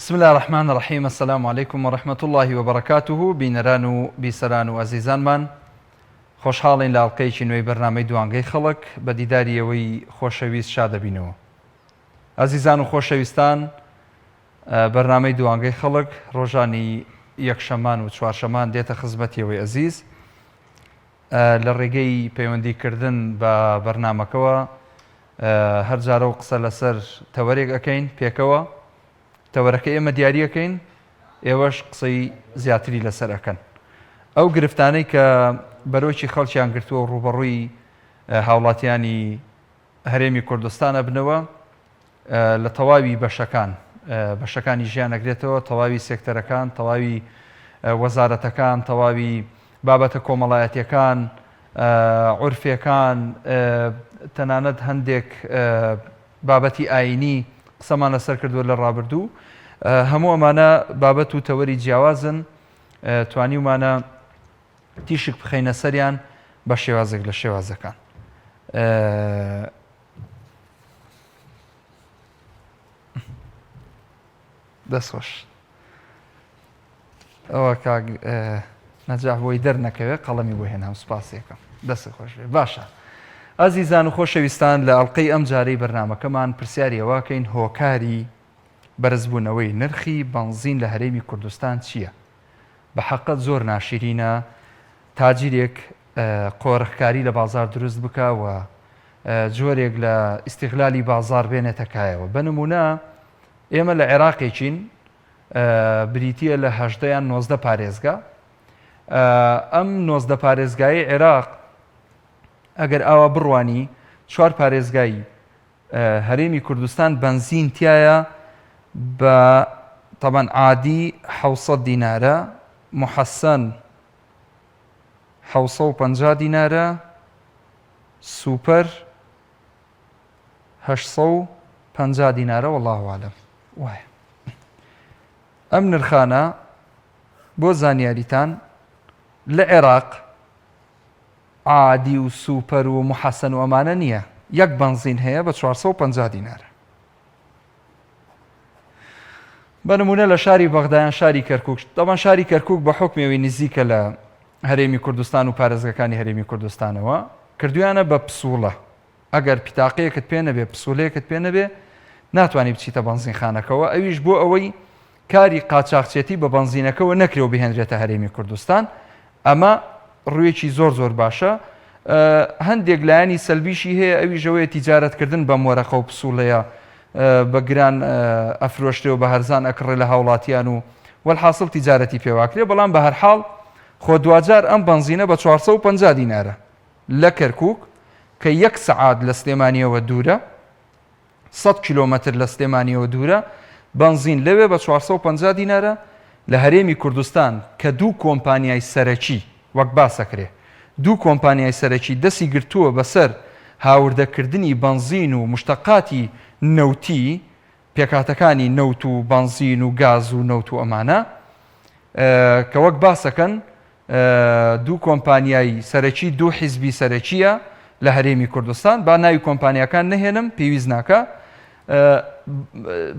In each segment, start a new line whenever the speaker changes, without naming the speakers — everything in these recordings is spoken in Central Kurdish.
بسم اللە الرحمن الرحیم السلام علیکم و رحمة اللە و بەرەکاته بینەران و بیسەران و ئەزیزانمان خۆشحاڵین لە ئەڵقەیەکی نوێی بەرنامەی دوانگەی خەڵک بە دیداری ئێوەی خۆشەویست شادەبینەوە ئەزیزان و خۆشەویستان بەرنامەی دوانگەی خەڵک ڕۆژانی یەکشەمان و چوارشەمان دێتە خزمەتی ئێوەی ئەزیز لە ڕێگەی پەیوەندی کردن بە بەرنامەکەوە هەر جارە و قسە لەسەر تەوەرێک ئەکەین پێکەوە تەوەرەکە ئێمە دیاریەکەین ئێوەش قسەی زیاتری لەسەر ئەکەن ئەو گرفتانەی کە بەرۆکی خەڵکیان گرتووە و ڕووبەڕووی هاوڵاتیانی هەرێمی کوردستان ئەبنەوە لە تەواوی بەشەکان بەشەکانی ژیان ئەگرێتەوە، تەواوی سێکتەرەکان، تەواوی وەزارەتەکان، تەواوی بابەتە کۆمەڵایەتیەکان، عورفیەکان، تەنانەت هەندێک بابەتی ئایینی قسەمان لەسەر کردووە لە ڕابردوو. هەموو ئەمانە بابەت و تەوەری جیاوازن، توانیومانە تیشک بخەینە سەریان بە شێوازێک لە شێوازەکان. دەست خۆش ئەوە کاک نەجاح بۆی دەرنەکەوێت قەڵەمی بۆ هێنام سوپاسیەکەم دەست خۆش بێ باشە ئازیزان و خۆشەویستان لە ئەڵلقەی ئەم جارەی بەرنمەکەمان پرسیاری ئەوەکەین هۆکاری بەرزبوونەوەی نرخی بەنزین لە هەرێمی کوردستان چییە؟ بە حەقت زۆر ناشرینە تاجیرێک قۆرخکاری لە بازار دروست بکا و جۆرێک لە ئیستیغلالی بازار بێنێتە کایەوە بە نمونە ئێمە لە عێراقێکین بریتە لە هەژدە یان 19 پارێزگا ئەم 19 پارێزگای عێراق ئەگەر ئاوا بڕوانی چوار پارێزگای هەرێمی کوردستان بەنزین تایە بە تەبەن عادی 600 دینارە محەسەن 750 دینارە سوپەر 850 دینارە واللە اعلم وایە ئەم نرخانە بۆ زانیاریتان لە عێراق عادی و سوپەر و محەسەن و ئەمانە نییە یەک بەنزین هەیە بە 450 دینارە بە نمونە لە شاری بەغدایان شاری کەرکک دەبان شاری کەرکک بە حکمەوەی نزیکە لە هەرێمی کوردستان و پارێزگەکانی هەرێمی کوردستانەوە کردویانە بە پسوڵە ئەگەر پیتاقەیەکت پێ نەبێ پسولەیەکت پێ نەبێ ناتوانانی بچیتە بەنزینخانەکەوە ئەویش بۆ ئەوەی کاری قاچاخچێتی بە بەنزینەکەوە نەکرێ و بهێنرێتە هەرێمی کوردستان ئەمە ڕوویەکی زۆر زۆر باشە هەندێک لایەنی سەلبیشی هەیە ئەویش ئەوەیە تیجارەتکردن بەم وەرەقە و پسوڵەیە بە گران ئەفرۆشرێ و بە هەرزان ئەکڕێ لە هاوڵاتیان و وەلحاسڵ تیجارەتی پێواکرێ بەڵام بە هەرحاڵ خۆ دواجار ئەم بەنزینە بە 450 دینارە لە کەرکک کە یەک سەعات لە سلێمانیەوە دوورە سەد کیلۆمەتر لە سلێمانیەوە دوورە، بەنزین لەوێ بە 450 دینارە، لە هەرێمی کوردستان کە دوو کۆمپانیای سەرەکی وەک باسەکرێ دوو کۆمپانیای سەرەکی دەسی گرتووە بەسەر هاوردەکردنی بەنزین و مشتەقاتی نەوتی پێکهاتەکانی نەوت و بەنزین و گاز و نەوت و ئەمانە کە وەک باسەکەن دوو کۆمپانیای سەرەکی دوو حیزبی سەرەکیە لە هەرێمی کوردستان با ناوی کۆمپانیاکان نەهێنم پێویست ناکە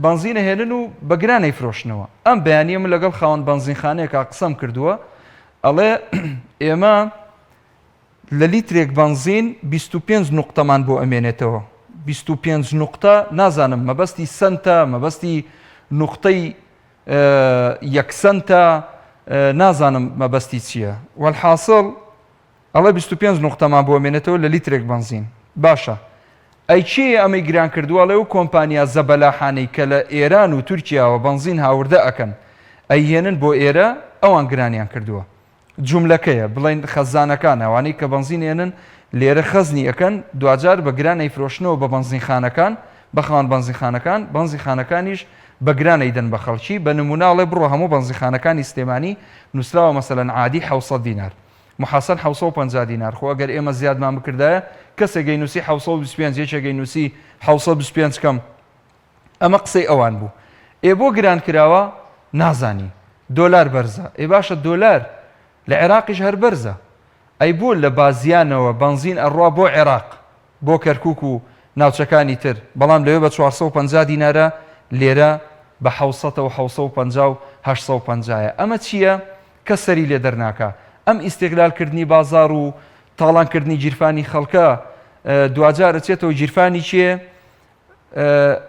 بەنزین ئەهێنن و بە گران ئەیفرۆشنەوە ئەم بەیانیە من لەگەڵ خاوەن بەنزینخانەیەکا قسەم کردووە ئەڵێ ئێمە لە لیترێک بەنزین 25 نقطەمان بۆ ئەمێنێتەوە 25 نقطە نازانم مەبەستی سنتە مەبەستی نقطەی یەک سنتە نازانم مەبەستی چییە وەلحاسڵ ئەڵێ 25 نقطەمان بۆ مێنێتەوە لە لیترێک بەنزین باشە ئەی کێیە ئەمەی گران کردووە ئەڵێ ئەو کۆمپانیا زەبەلاحانەی کە لە ئێران و تورکیاوە بەنزین هاوردە ئەکەن ئەیهێنن بۆ ئێرە ئەوان گرانیان کردووە جوملەکەیە بڵێن خەزانەکان ئەوانەی کە بەنزین ئێنن لێرە خەزنی ئەکەن دواجار بە گران ئەیفرۆشنەوە بە بەنزینخانەکان بە خاوەن بەنزینخانەکان بەنزینخانەکانیش بە گران ئەیدەن بە خەڵکی بە نمونە ئەڵێ بڕۆ هەموو بەنزینخانەکانی سلێمانی نوسراوە مەسەلەن عادی 700 دینار محەسەن 750 دینار خۆ ئەگەر ئێمە زیادمان بکردایە کەسێک ئەینوسی 725 یەکێک ئەینوسی 725 کەم ئەمە قسەی ئەوان بوو. ئێ بۆ گران کراوە؟ نازانی. دۆلار بەرزە. ئێ باشە دۆلار لە عێراقیش هەر بەرزە. ئەی بۆ لە بازیانەوە بەنزین ئەڕوا بۆ عێراق، بۆ کەرکوک و ناوچەکانی تر، بەڵام لەوێ بە 450 دینارە، لێرە بە حەوسەتە و حەوسە و پەنجا و هەشسە و پەنجایە ئەمە چییە کەس سەری لێ دەرناکا ئەم ئیستیغلال کردنی بازاڕ و تاڵان کردنی گیرفانی خەڵکە دواجار ئەچێتەوە گیرفانی کێ؟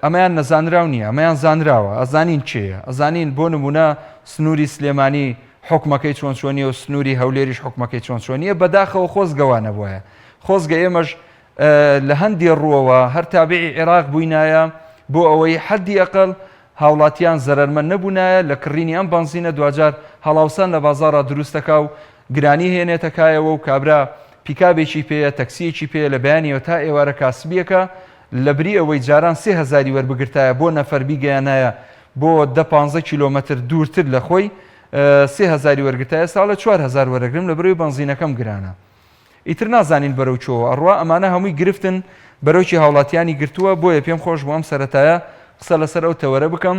ئەمەیان نەزانراو نییە ئەمەیان زانراوە ئەزانین کێیە ئەزانین بۆ نمونە سنووری سلێمانی حکومەکەی چۆن چۆنیە و سنووری هەولێریش حکومەکەی چۆن چۆنیە بەداخەوە خۆزگە وا نەبوایە خۆزگە ئێمەش لە هەندێ ڕووەوە هەر تابعی عێراق بووینایە بۆ ئەوەی حەدی ئەقل هاوڵاتیان زەرەرمەند نەبوونایە لە کڕینی ئەم بەنزینە دواجار هەڵاوسان لە بازاڕا دروست دەکا و گرانی هێنێتە کایەوە و کابرا پیکابێکی پێیە تەکسیەکی پێیە لە بەیانیەوە تا ئێوارە کاسبیەکە لەبری ئەوەی جاران 3000ی وەربگرتایە بۆ نەفەر بیگەیانایە بۆ دە پانزە کیلۆمەتر دوورتر لە خۆی 3000ی وەرگرتایە ساڵە 4000 وەرەگرم لە برەوی بەنزینەکەم گرانە. ئیتر نازانین بەرەو کوێوە ئەڕوا، ئەمانە هەمووی گرفتن بەرۆکی هاوڵاتیانی گرتووە، بۆیە پێم خۆش بوو ئەم سەرەتایە قسە لەسەر ئەو تەوەرە بکەم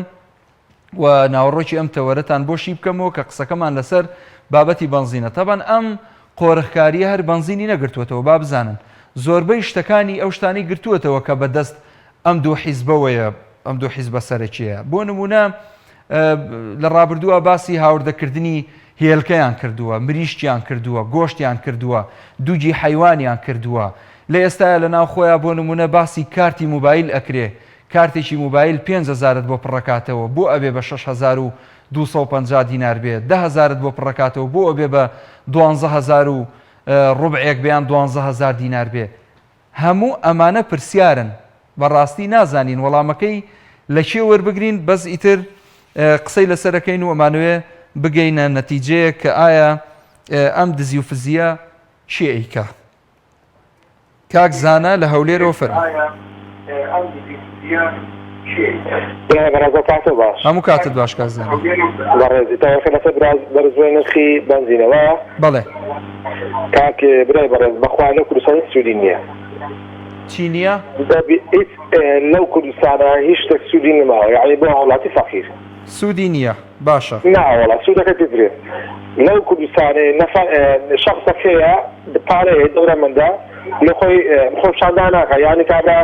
و ناوەڕۆکی ئەم تەوەرەتان بۆ شی بکەمەوە کە قسەکەمان لەسەر بابەتی بەنزینە. تەبان ئەم قۆرخکارییە هەر بەنزینی نەگرتووەتەوە، با بزانن زۆربەی شتەکانی ئەو شتانەی گرتووەتەوە کە بەدەست ئەم دوو حیزبەوەیە، ئەم دوو حیزبە سەرەکییە. بۆ نموونە لە ڕابردووە باسی هاوردەکردنی هێلکەیان کردووە، مریشکیان کردووە، گۆشتیان کردووە، دوگی حەیوانیان کردووە. لە ئێستایا لە ناوخۆیا بۆ نموونە باسی کارتی موبایل ئەکرێ، کارتێکی موبایل پێنج هەزارت بۆ پڕەکاتەوە بۆ ئەبێ بە 6250 دینار بێ، دە هەزارت بۆ پڕەکاتەوە بۆ ئەبێ بە دوانزە هەزار و ڕوبعێک بێ یان 12 هەزار دینار بێ. هەموو ئەمانە پرسیارن بەڕاستی نازانین وەڵامەکەی لە کێ وەربگرین بەس ئیتر قسەی لەسەرەکەین و ئەمانەوێ بگەینە نەتیجەیەک کە ئایا ئەم دزی و فزیە کێ ئەیکا کاک زانا لە هەولێرەوە فەرموو.
بەڕێزە کاتۆ باش.
هەموو کاتت باش کاک زانا.
بەڕێزی تاوەکە لەسەر بەرزبوونی نرخی بەنزینە وایە؟
بەڵێ.
کاک برای بەڕێز بەخوا لەو کوردستان هیچ سوودی نییە.
چی نییە؟
هیچ لەو کوردستانە هیچ شتێک سوودی نەماوە یەعنی بۆ هاوڵاتی فەقیر.
سوودی نییە باشە.
نا وەڵا سوودەکە دزرێ لەو کوردستانەی نەفەر شەخسەک هەیە پارەی هەیە دەورەمەندە لە خۆی خۆپیشاندان ناکا یانی کابرا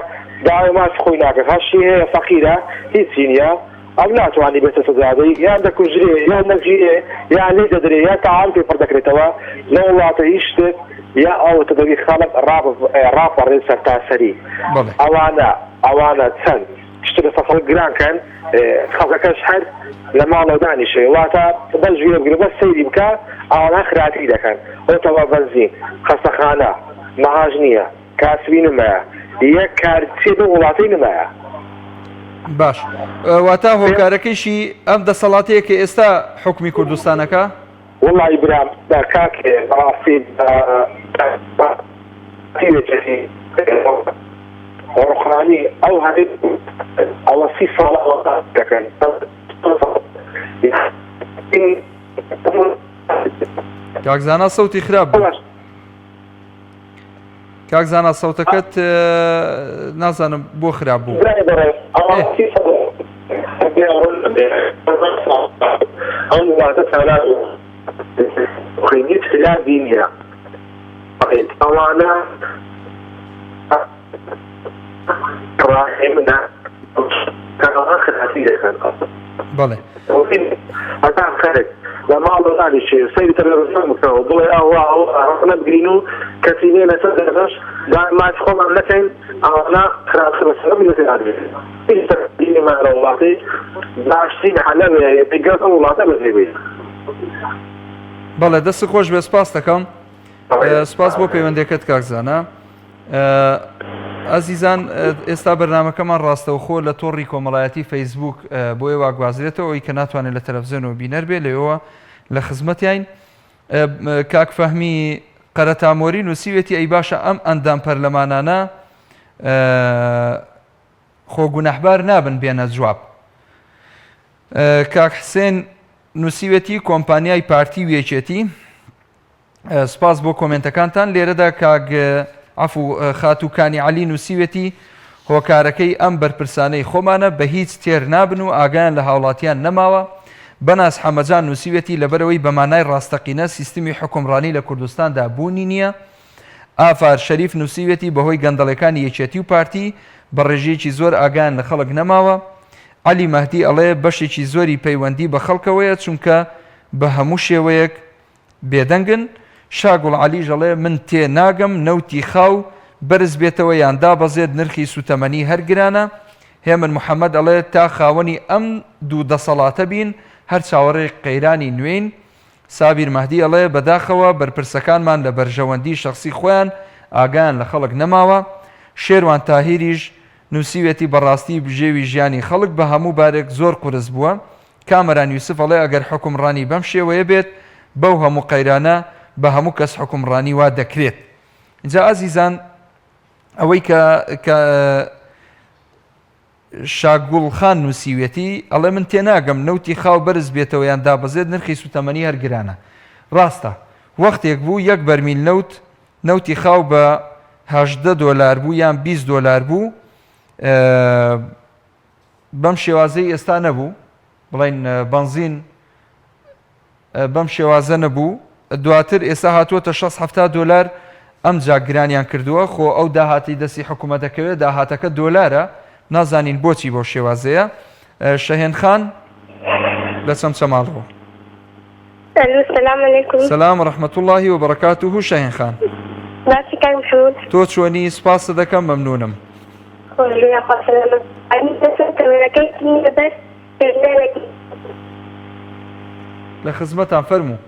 داوای مافی خۆی ناکا هەرچی هەیە فەقیرە هیچی نییە ئەو ناتوانی بێتە سەجادەی یان دەکوژرێ یان دەگیرێ یان لێی دەدرێ یان تاوان پێ پڕ دەکرێتەوە لەو وڵاتە هیچ شتێک یا ئەوەتە دەبی خەڵک ڕاپەڕێ سەرتاسەری ئەوانە ئەوانە چەند شت لەسەر خەڵک گران کەن خەڵکەکەش هەر لە ماڵەوە دانیشێ واتە بەس گوێ بگرە بەس سەیری بکە ئەوانە خراپی دەکەن ئۆتەوە بەنزین خەستەخانە مەعاش نییە کاسبی نمایە یەک کار چیە لەو وڵاتەی نمایە.
باش واتا هۆکارەکەیشی ئەم دەسەڵاتەیە کە ئێستا حوکمی کوردستانەکە؟
وەڵی برام کاک بەڕاستی ڕۆخانی ئەو هەرێ ئەوە سی ساڵ دەکەن
کاک زانا سەوتی خراپ بوو. کاک زانا سەوتەکەت نازانم بۆ خراپ بوو.
ئەو وڵاتە چالاک هیچ خلافی نییە ئەوانە خراپی دەکەن
بەڵێ
هەتا خەرک لە ماڵ دانیشێ سەیری تەلەڤیزیۆن بکەوە بڵێ ئەوە ئەوە ڕەخنە بگرین و کەسی نییە لەسەر دەرەش مافی خۆمان نەکەین ئەوانە خراپتر بەسەر میللەتی نادرێت هیچ تەقدیرمان لە وڵاتی باشترین حەلە بێ ئەو وڵاتە بەجێ بێت.
بەڵێ دەست خۆش بێ سپاس دەکەم سپاس بۆ پەیوەندەکەت کاک زانا. ئازیزان ئێستا بەرنمەکەمان ڕاستەوخۆ لە تۆڕی کۆمەڵایەتی فەیسبوک بۆ ئێوە گوازرێتەوە ئەوی کە ناتوانێت لە تەلەڤزیۆنەوە بینەر بێ لەوێوە لە خزمەتیین کاک فەهمی قەرەتامۆری نووسیوێتی ئەی باشە ئەم ئەندام پەرلەمانانە خۆ گوناحبار نابن بێنە جواب کاک حسێن نووسیوێتی کۆمپانیای پارتی و یەکێتی سپاس بۆ کۆمێنتەکانتان لێرەدا کاک عەفو خاتوو کانی عەلی نووسیوێتی هۆکارەکەی ئەم بەرپرسانەی خۆمانە بە هیچ تێر نابن و ئاگایان لە هاوڵاتیان نەماوە بەناز حەمەجان نووسیوێتی لەبەرئەوەی بە مانای ڕاستەقینە سیستمی حوکمڕانی لە کوردستاندا بوونی نییە ئافار شەریف نووسیوێتی بەهۆی گەندەڵێکانی یەکێتی و پارتی بە ڕێژەیەکی زۆر ئاگایان لە خەڵک نەماوە. عەلی مەهدی ئەڵێ بەشێکی زۆری پەیوەندی بە خەڵکەوەیە چونکە بە هەموو شێوەیەک بێدەنگن، شاگوڵ عەلیش ئەڵێ من تێ ناگەم نەوتی خاو بەرز بێتەوە یان دابەزێت نرخی سوتەمەنی هەر گرانە، هێمن محەمەد ئەڵێ تا خاوەنی ئەم دوو دەسەڵاتە بین هەر چاوەڕێی قەیرانی نوێین، سابیر مەهدی ئەڵێ بەداخەوە بەرپرسەکانمان لە بەرژەوەندی شەخسی خۆیان ئاگایان لە خەڵک نەماوە، شێروان تاهیریش نوسیویەتی بەڕاستی بژێوی ژیانی خەڵک بە هەموو بارێک زۆر قورس بووە، کامەران یوسف ئەڵێ ئەگەر حوکمڕانی بەم شێوەیە بێت بەو هەموو قەیرانە بە هەموو کەس حوکمڕانی وا دەکرێت. جا ئازیزان ئەوەی کە کە شاگوڵ خان نووسیویەتی ئەڵێ من تێناگەم نەوتی خاو بەرز بێتەوە یان دابەزێت نرخی سوتەمەنی هەر گرانە ڕاستە وەختێک بوو یەک بەرمیل نەوت نەوتی خاو بە 18 دۆلار بوو یان 20 دۆلار بوو بەم شێوازەی ئێستا نەبوو بڵین بەنزین بەم شێوازە نەبوو دواتر ئێستا هاتووەتە 6 هەفتا دۆلار ئەمجا گرانیان کردووە خۆ ئەو داهاتی دەستی حکوومەت دەکەوێت داهاتەکە دۆلارە نازانین بۆچی بەو شێوازەیە شەهێن خان لە چەمچەماڵەوە
ئەلو سلام علیکم.
سلام و رحمە اللە و بەرەکاتوه شاهین خان.
باشی کاک محمود.
تۆ چۆنی سپاست دەکەم مەمنونم.
خۆش بی یاخوا سەلامەت ئەمن لەسەر تەوەرەکەی نیە بەس پێشنیارێکم.
لە خزمەتام فەرموو.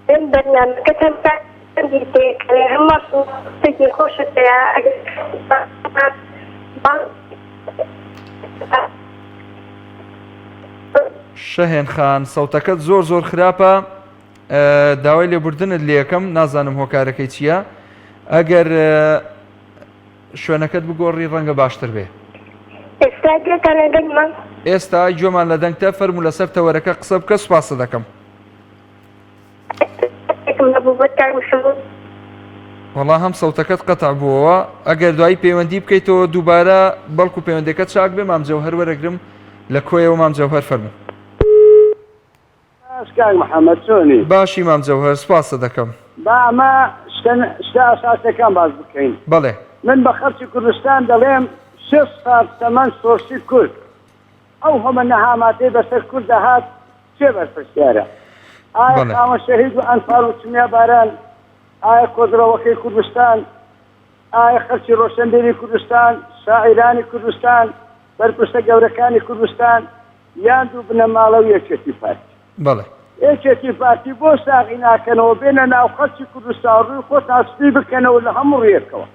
من بەرنامەکەتان پێکەوێ هەموو قسەکی خۆشت هەیە ئەگەر
شەهێن خان سەوتەکەت زۆر زۆر خراپە داوای لێبوردنت لەکەم نازانم هۆکارەکەی چییە ئەگەر شوێنەکەت بگۆڕی ڕەنگە باشتر بێ
ئێستا گوێتان لە دەنگمە؟
ئێستا گوێمان لە دەنگتە فەرموو لەسەر تەوەرەکە قسە بکە سوپاست دەکەم. وەڵا هەم سەوتەکەت قەتع بووەوە ئەگەر دوایی پەیوەندی بکەیتەوە دووبارە بەڵکو پەیوەندەکەت چاک بێ مام جەوهەر وەرەگرم لە کۆیەوە مام جەوهەر فەرموو.
باش کاک محمد چۆنی؟
باشی مام جەوهەر سوپاست دەکەم.
با ئەمە شتە شتە ئەساسیەکان باس بکەین.
بەڵێ.
من بە خەڵکی کوردستان دەڵێم 60 ساڵ تەمەن شۆرشی کورد ئەو هەمە نەهاماتەی بەسەر کوردا هات کێ بەرپرسیارە؟ ئایا
بەڵێ.
خاوەن شەهید و ئەنفال و کیمیاباران؟ ئایا کۆدڕەوەکەی کوردستان؟ ئایا خەڵکی ڕۆشنبیری کوردستان، شاعیرانی کوردستان، بەرپرسە گەورەکانی کوردستان یان دوو بنەماڵە و یەکێتی پارتی؟
بەڵێ.
یەکێتی پارتی بۆ ساغی ناکەنەوە بێنە ناو خەڵکی کوردستان ڕووی خۆتان سپی بکەنەوە لە هەموو ڕوویەکەوە.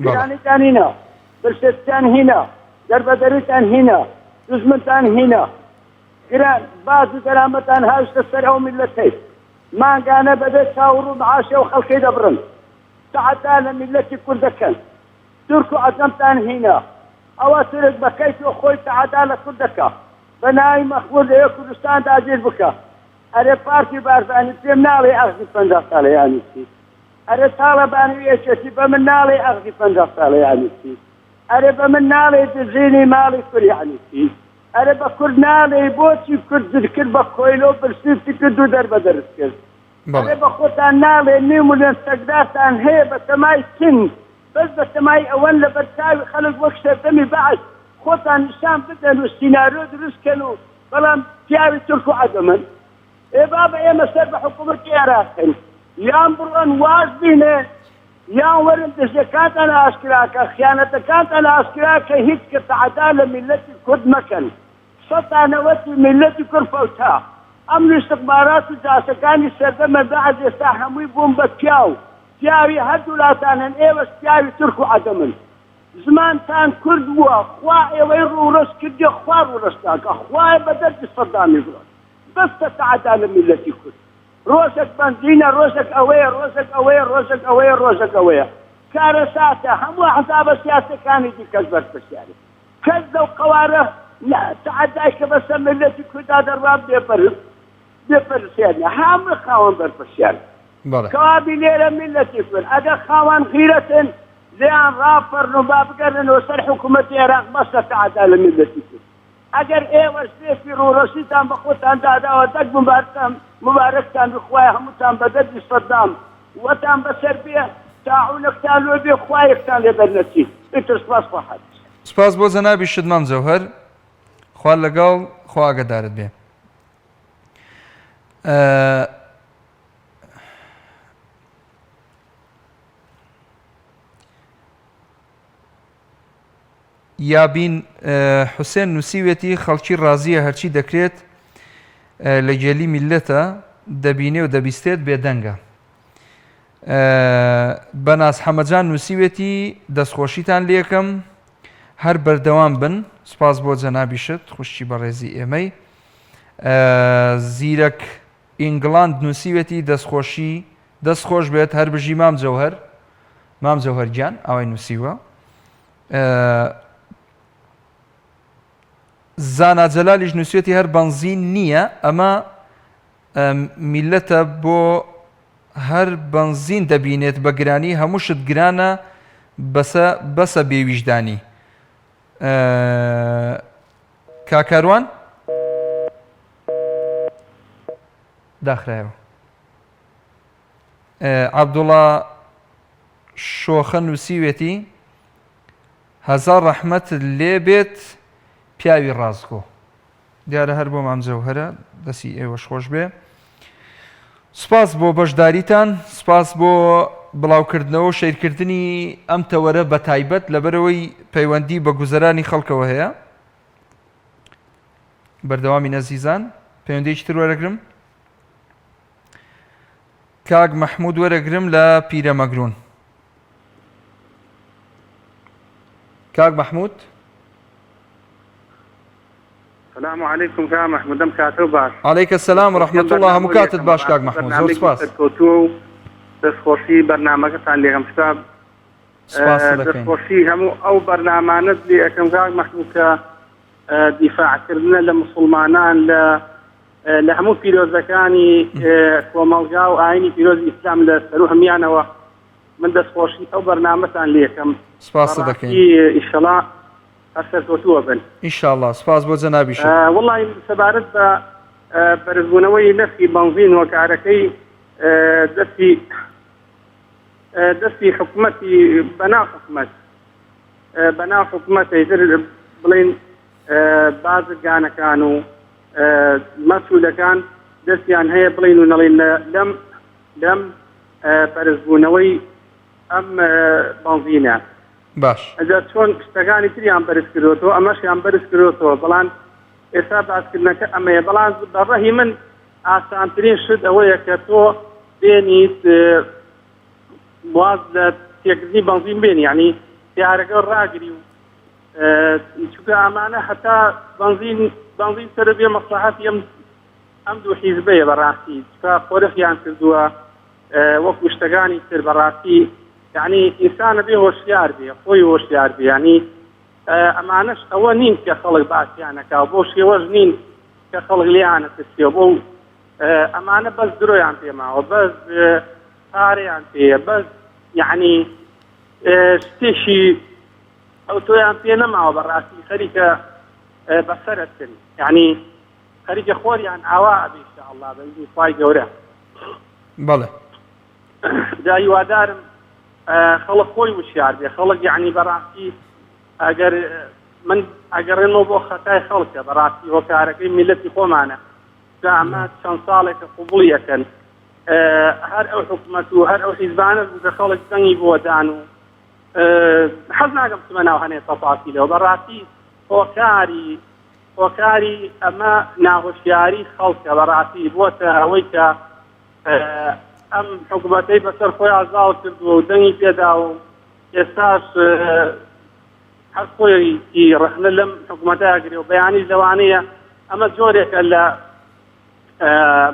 بەڵێ.
گرانیتان هینا، برسێتیتان هینا، دەربەدەریتان هینا، دوژمنتان هینا. گران، باج و دەرامەتان هاویشتە سەر ئەو میللەتەی. مانگانە بەبێ چاو و ڕوو معاشی ئەو خەڵکەی دەبڕن. تەعەدا لە میللەتی کورد دەکەن. تورک و عەجەمتان هینا. ئەوە تورک بە کەیفی خۆی تەعەدا لە کورد دەکا. بە ناوی مەخمور لەوێ کوردستان داگیر بکە. ئەرێ پارتی بارزانی پێم ناڵێی ئەخزی 50 سالە یانی چی؟ ئەرێ تاڵەبانی و یەکێتی بە من ناڵێی ئەخزی 50 سالە یانی چی؟ ئەرێ بە من ناڵێی دزینی ماڵی کورد یانی چی؟ ئەرێ بە کورد ناڵێی بۆچی کوردت کرد بە کۆیلە و برسیت کرد و دەربەدەرت کرد؟
بەڵێ.
ئەرێ بە خۆتان ناڵێ نیو ملیۆن چەکدارتان هەیە بە تەمای چین؟ بەس بە تەمای ئەوەن لەبەر چاوی خەڵک وەک سەردەمی بەعس خۆتان نیشان بدەن و سیناریۆ دروست کەن و بەڵام پیاوی تورک و عەجەمن؟ ئێ بابە ئێمە سەر بە حکوومەتی عێراقین یان بڕۆن واز بینێ یان وەرن دزیەکانتان ئاشکرا کەن خیانەتەکانتان ئاشکرا کە هیچ کە تەعەدا لە میللەتی کورد مەکەن سەتا نەوەتی میللەتی کورد فەوتا ئەم ئیستخبارات و جاشەکانی سەردەمە بەعس ئێستا هەمووی بوون بە پیاو پیاوی هەردوولاتانن ئێوەش پیاوی تورک و عەجەمن زمانتان کورد بووە خوا ئێوەی ڕووڕەش کردیە خوا ڕووڕەشتان کا خوایە بە دەردی سەدامی بڕۆن بەسە تەعەدا لە میللەتی کورد ڕۆژەک بەنزینە ڕۆژەک ئەوەیە ڕۆژەک ئەوەیە ڕۆژەک ئەوەیە ڕۆژەک ئەوەیە کارەساتە هەموو ئەحزابە سیاسەکانی دیکەش بەرپرسیارن کەس لەو قەوارە تەعەدای کە بەسەر میللەتی کوردا دەڕوا بێ بێ پرسیار نیە هەموو خاوەن بەرپرسیارن
بەڵێ.
کەوابی لێرە میللەتی کورد ئەگەر خاوەن غیرەتن لێیان ڕاپەڕن و با بگەرنەوە سەر حکوومەتی عێراق بەسە تەعەدا لە میللەتی کورد ئەگەر ئێوەش لێکی ڕووڕەشیتان بە خۆتان داداوە دەک مبارکتان مبارەکتان بی خوایە هەمووتان بە دەردی سەدام وەتان بەسەر بێ تاعونەکتان لۆ بێ خوا یەکتان لێ دەرنەچی ئیتر سوپاس خوا حافیز.
سوپاس بۆ جەنابیشت مام جەوهەر. خوا لەگەڵ خوا ئاگادارت بێ. یابین حوسێن نووسیوێتی خەڵکی ڕازیە هەرچی دەکرێت لە گێلی میللەتە دەبینێ و دەبیستێت بێدەنگە. بەناز حەمەجان نووسیوێتی دەستخۆشیتان لێکەم هەر بەردەوام بن سپاس بۆ جەنابیشت خوشکی بەڕێزی ئێمەی زیرەک ئینگڵاند نووسیوێتی دەستخۆشی دەست خۆش بێت هەر بژی مام جەوهەر مام جەوهەر گیان ئاوای نووسیوە زانا جەلالیش نووسێتی هەر بەنزین نییە ئەمە میلەتە بۆ هەر بەنزین دەبینێت بە گرانی هەموو شت گرانە بەسە بەسە بێویژدانی کاکاروان داخرایەوە عەبدوڵا شۆخە نووسیوێتی هەزار ڕەحمەتت لێ بێت پیاوی ڕاستگۆ. دیارە هەر بۆ مام جەوهەرە دەستی ئێوەش خۆش بێ. سپاس بۆ بەشداریتان سپاس بۆ بڵاوکردنەوە و شەیرکردنی ئەم تەوەرە بە تایبەت لەبەرەوەی پەیوەندی بە گوزەرانی خەڵکەوە هەیە. بەردەوامی نەزیزان پەیوەندیکی تر وەرەگرم. کاک مەحمود وەرەگرم لە پیرەمەگرون. کاک مەحمود.
سلام علیکم کاک محمود ئەم کاتەو باش.
علیک السلام و رحمة اللە هەموو کاتت باش کاک مەحمود زۆر سپاس.
سەرکەوتووە و دەستخۆشی بەرنامەکەتان لێکەم تکا
سپاست دەکەین.
دەستخۆشی هەموو ئەو بەرنامانەت لێ ئەکەم کاک محمود کە دیفاع کردنە لە موسڵمانان لە لە هەموو پیرۆزەکانی کۆمەڵگا و ئاینی پیرۆزی ئیسلام لە سەرو هەمیانەوە من دەستخۆشی ئەو بەرنامەتان لێکەم
سپاست دەکەین
ئیشەڵا هەر سەرکەوتووە بن.
ئینشاڵڵا سپاس بۆ جەنابیشت.
وەڵی سەبارەت بە بەرزبوونەوەی نرخی بەنزین هۆکارەکەی دەستی دەستی حکومەتی بەناو حکومەت بەناو حکومەت ئیتر بڵین بازرگانەکان و مەسولەکان دەستیان هەیە بڵین و نەڵین لەم لەم بەرزبوونەوەی ئەم بەنزینە
باش.
ئەجا چۆن شتەکانی تریان بەرز کردۆتەوە ئەمەشیان بەرز کردۆتەوە بەڵام ئێستا باسکردنەکە ئەمەیە بەڵام بە ڕەهی من ئاسانترین شت ئەوەیە کە تۆ بێنیت واز لە تێکردنی بەنزین بێنی یعنی سیارەکە ڕاگری و چونکە ئەمانە هەتا بەنزین بەنزین سەر بێ مەسلحەتی ئەم ئەم دوو حیزبەیە بەڕاستی چونکە قۆرخیان کردووە وەکو شتەکانی تر بەڕاستی یعنی ئینسانە بێ هۆشیار بێ خۆی هۆشیار بێ یعنی ئەمانەش ئەوە نین کە خەڵک باسیانەکە بۆ شێوەش نین کە خەڵک لێیانە ترسیەوە بۆ ئەمانە بەس درۆیان پێماوە بەس پارەیان پێیە بەس یعنی شتێکی ئەو تۆیان پێ نەماوە بەڕاستی خەریکە بەسەرتن یعنی خەریکە خۆریان ئاوا ئەبێ ان شاء اللە بە ئیزنی خوای گەورە.
بەڵێ.
جا هیوادارم خەڵک خۆی وشیار بێ خەڵک یعنی بەڕاستی ئەگەر من ئەگەڕێنەوە بۆ خەتای خەڵکە بەڕاستی هۆکارەکەی میلەتی خۆمانە جا ئەمە چەند ساڵێکە قوبڵی ئەکەن هەر ئەو حکومەت و هەر ئەو حیزبانە بوو کە خەڵک دەنگی بۆ دان و حەز ناکەم بچمە ناو هەنێ تەفاسیلەوە بەڕاستی هۆکاری هۆکاری ئەمە ناهۆشیاری خەڵکە بەڕاستی بۆتە ئەوەی کە ئەم حکومەتەی بەسەر خۆیان زاڵ کردووە و دەنگی پێداوە و ئێستاش هەر خۆی ڕەخنە لەم حکومەتە ئەگرێ و بەیانیش لەوانەیە ئەمە جۆرێکە لە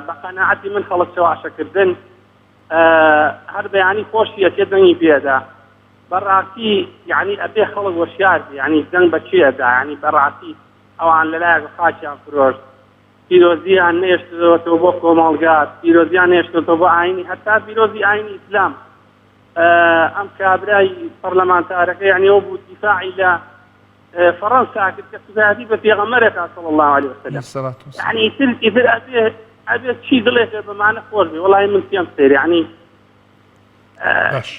بە قەناعەتی من خەڵک چەواشەکردن هەر بەیانی خۆشی ئەچێ دەنگی پێدا بەڕاستی یعنی ئەبێ خەڵک وەشیار بێ یعنی دەنگ بە کێ ئەدا یعنی بەڕاستی ئەوان لەلایەک خاکیان فرۆشت پیرۆزیان نێشتەوە بۆ کۆمەڵگا پیرۆزیان نێشتەوە بۆ ئاینی هەتا پیرۆزی ئاینی ئیسلام ئەم کابرای پەرلەمانتارەکە یعنی ئەو بوو دیفاعی لە فەڕەنسا کرد کە سوکایەتی بە پێغەمبەرەکە صلی الله علیه وسلم یعنی ئیتر ئیتر ئەبێ ئەبێ چی دڵێکە بەمانە خۆش بێ وەڵی من پێم سەیر یعنی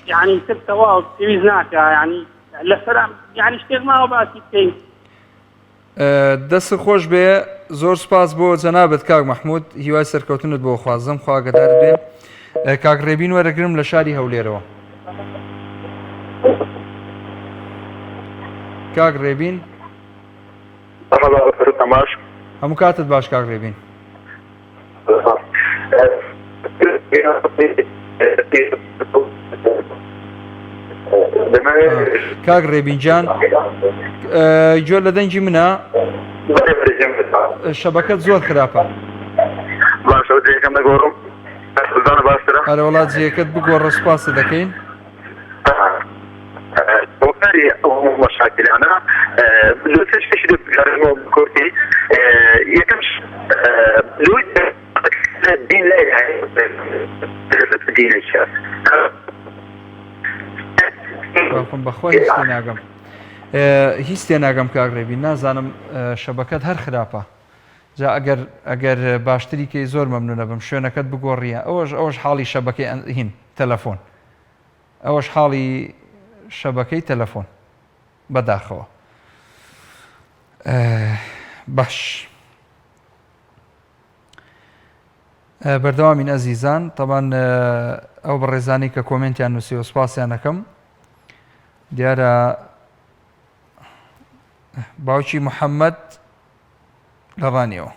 یعنی تر تەواو پێویست ناکە یعنی لەسەر یعنی شتێک ماوە باسی بکەین.
دەست خۆش بێ زۆر سپاس بۆ جەنابت کاک مححمود هیوای سەرکەوتنت بۆ خوازم خواگەدار بێ کاک ڕێبین وەرەگرم لە شاری هەولێرەوە کاک ڕێبین
باش
هەموو کاتت باش کاک ڕێبین کاک ڕێبین گیان گوێ لە دەنگی منە شەبەکەت زۆر خراپە
باشە جێەکەم دەگۆڕم باشترە
ئەرەوەڵا جێەکەت بگۆڕە سوپاست دەکەین
هۆکاری ئەو مەشاکلانە لەسەر شتێکی دەگەڕێمەوە کورتی یەکەم لۆی دین لا دینێکە
باخم بەخوا هیچ تێناگەم هیچ تێناگەم کاک ڕێبین نازانم شەبەکەت هەر خراپە جا ئەگەر ئەگەر باشتری کەی زۆر مەمنونە بم شوێنەکەت بگۆڕیە ئەوەش ئەوەش حاڵی شەبەکەی هین تەلەفۆن ئەوەش حاڵی شەبەکەی تەلەفۆن بەداخەوە باش بەردەوامین ئەزیزان تەبان ئەو بەڕێزانی کە کۆمنتیان نووسیوە سوپاسیان ئەکەم دیارە باوکی محەممەد لە ڕانیەوە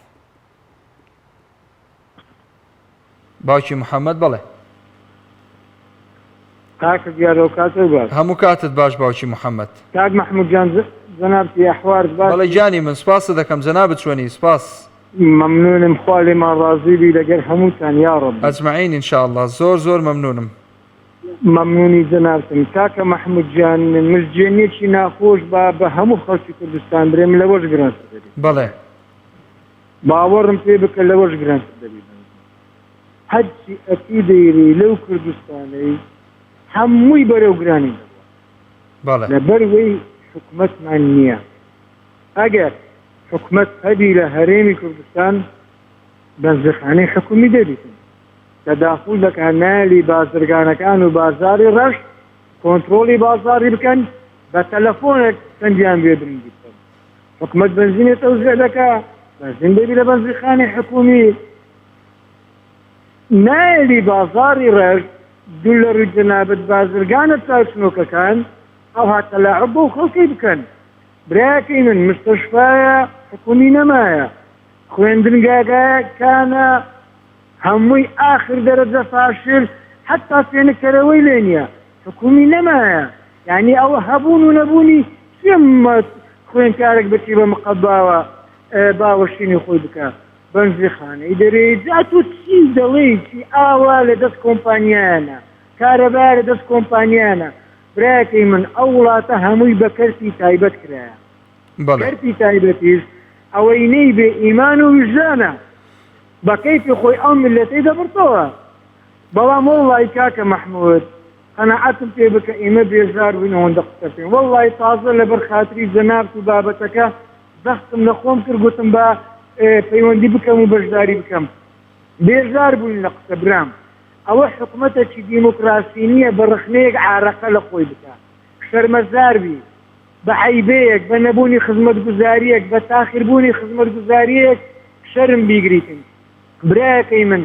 باوکی محەممەد بەڵێ
کاکە دیارەوە کاتت باش
هەموو کاتت باش باوکی محەممەد
کاک محمود جان جەنابتی ئەحوارت باش
بەڵێ گیانی من سپاست دەکەم جەنابت چۆنی سپاس
مەمنونم خوا لێمان ڕازی بی لەگەر هەمووتان یاڕەبی.
اجمعین ان شاء اللە زۆر زۆر مەمنونم.
مەمنونی جەنابتم کاکە مەحمود گیان مزگێنیەکی ناخۆش با بە هەموو خەڵکی کوردستان برێم لەوەش گرانتر دەبی.
بەڵێ.
باوەڕم پێ بکە لەوەش گرانتر دەبی بەنزین هەرچی ئەتوو دەیرێی لەو کوردستانەی هەمووی بەرەو گرانی دەڕوا
بەڵێ.
لەبەر وەی حکومەتمان نیە ئەگەر حکومەت هەبی لە هەرێمی کوردستان بەنزیخانەی حکومی دەبیتن تەداخول دەکا نالی بازرگانەکان و بازاری ڕەش کۆنترۆڵی بازاری بکەن بە تەلەفۆنێک چەندیان بێ برنجی بکەن حکومەت بەنزینێ تەوزیع دەکا بەنزین دەبی لە بەنزیخانەی حکومی نایەلی بازاری ڕەش دوو لە ڕووی جەنابت بازرگانە چاوچنۆکەکان ئەوها تەلاعوب بەو خەڵکەی بکەن برایەکەی من مستەشفایە حکومی نەمایە خوێندنگاگایەکانە هەمووی ئاخر دەرەجە فاشل حەتا فێنککەرەوەی لێ نیە حکومی نەمایە یانی ئەوە هەبوون و نەبوونی چیە خوێندکارێک بچی بە مقەباوە باوەشینی خۆی بکا بەنزیخانەی دەرێی جا تۆ چی دەڵێی چی ئاوا لە دەست کۆمپانیایانە کارەبا لە دەست کۆمپانیانە برایەکەی من ئەو وڵاتە هەمووی بە کەرتی تایبەت کرایە
بەڵێ.
کەرتی تایبەتیش ئەوەینەی بێ ئیمان و ویژدانە بە کەیفی خۆی ئەو میللەتەی دەبڕتەوە بەڵام وەڵڵاهی کاکە مەحمود قەناعەتم پێ بکە ئیمە بێزار بووین ئەوەندە قسە بکەین وەڵڵاهی تازە لەبەر خاتری جەنابت و بابەتەکە زەختم لە خۆم کرد گوتم با پەیوەندی بکەم و بەشداری بکەم بێزار بووین لە قسە برام ئەوە حکومەتەکی دیموکراسی نییە بە ڕەخنەیەک عارەقە لە خۆی بکا شەرمەزار بی بە عەیبەیەک، بە نەبوونی خزمەتگوزارییەک، بە تاخیربوونی خزمەتگوزارییەک شەرم بیگریتن. برایەکەی من،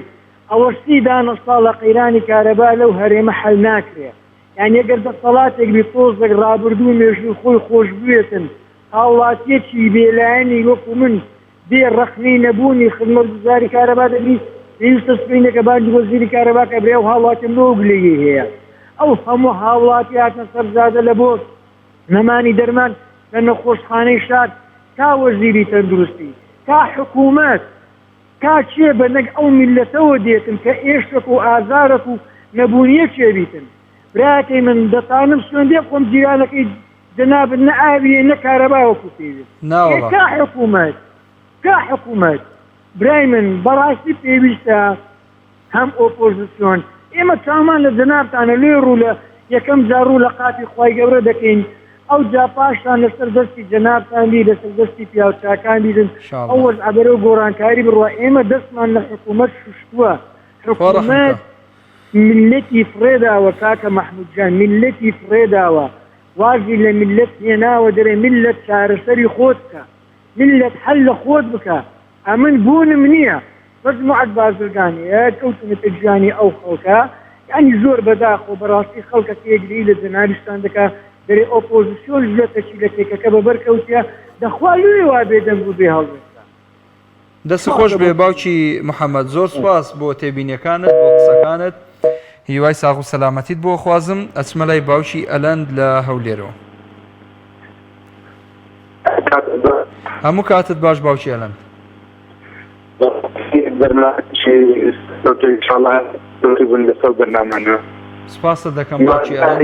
ئەوە سی دانە ساڵە قەیرانی کارەبا لەو هەرێمە حەل ناکرێ. یانی ئەگەر دەسەڵاتێک بی تۆزێک ڕابردوو و مێژووی خۆی خۆش بوێتن، هاوڵاتییەکی بێلایەنی وەکو من بێ ڕەخنەی نەبوونی خزمەتگوزاری کارەبا دەگری، پێویستە سبەینێکە بانگی وەزیری کارەبا کە برای ئەو هاوڵاتیەم لۆ گلەیی هەیە. ئەو هەموو هاوڵاتی هاتنە سەر جادە لە بۆ نەمانی دەرمان لە نەخۆشخانەی شار تا وەزیری تەندروستی تا حکوومەت تا کێ بە نەک ئەو میللەتەوە دێتن کە ئێشەک و ئازارەک و نەبوونیە کێ بیتن براکەی من دەتانم سوێندێ خۆم جیرانەکەی جەنابت نە ئاویە نە کارەبا وەکو پێویست
ناوەڵا
کا حکوومەت کا حکوومەت برای من بەڕاستی پێویستە هەم ئۆپۆزسیۆن ئێمە چاومان لە جەنابتانە لێ ڕوو لە یەکەم جار ڕوو لە قاپی خوای گەورە دەکەین ئەوجا پاشان لەسەر دەستی جەنابتان بی لەسەر دەستی پیاو چاکان بیتن ئەو
شاءاللە.
وەزعە بەرەو گۆڕانکاری بڕوا ئێمە دەستمان لە حکومەت شوشتووە
خوا ڕەحم
حکومەت
کا.
میللەتی فڕێداوە کاکە مەحمود جان میللەتی فڕێداوە وازی لە میللەت هێناوە دەرێ میللەت چارەسەری خۆت بکە. میللەت حەل لە خۆت بکە ئەمن بوونم نییە مەجموعەت بازرگانیە کەوتونەتە گیانی ئەو خەڵکە یانی زۆر بەداخەوە بەڕاستی خەڵکەکەیە گلەیی لە جەنابیشتان دەکا دەرێ ئۆپۆزسیۆنش لەتەکی لە تێکەکە بەبەر کەوتیە دەخوا لۆیە وا بێدەنگ و بێ هەڵوێستە.
دەست خۆش بێ باوکی محمد زۆر سوپاس بۆ تێبینیەکانت بۆ قسەکانت هیوای ساغ و سەلامەتیت بۆ خوازم ئەچمە لای باوکی ئەلەند لە هەولێرەوە. هەموو کاتت باش باوکی ئەلەند. سوپاست دەکەم باوکی ئەلەند.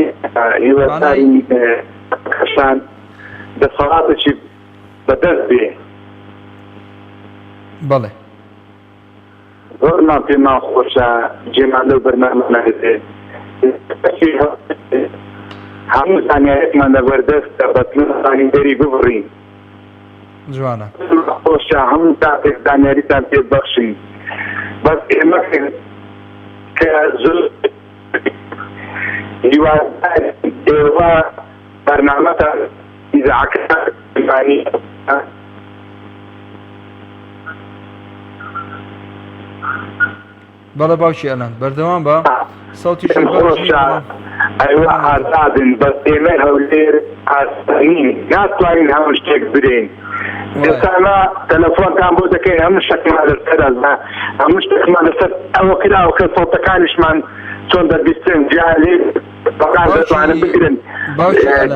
دەسەڵاتێکی بەدەست بێ.
بەڵێ.
زۆرمان پێمان خۆشە جێمان لەو بەرنامانە هەبێ. هەموو زانیارێکمان لەبەردەستە بەس ناتوانین دەری ببڕین.
جوانە.
پێمان خۆشە هەموو کاتێک زانیاریتان پێ ببەخشین بەس ئێمە کە زۆر هیوادارین ئێوە بەرنامەتان
بەڵێ باوکی ئەلەند بەردەوام بە سەوتی
خۆشە ئەوە ئازادن بەس ئێمە هەولێر ئاسانین ناتوانین هەموو شتێک برین ئێستا تەلەفۆنتان بۆ دەکەین هەموو شتێکمان لەسەر هەموو شتێکمان لەسەر ئەوە کراوە کە سەوتەکانیشمان چۆن دەبیستن جا لێ بەکار دەتوانن بگرن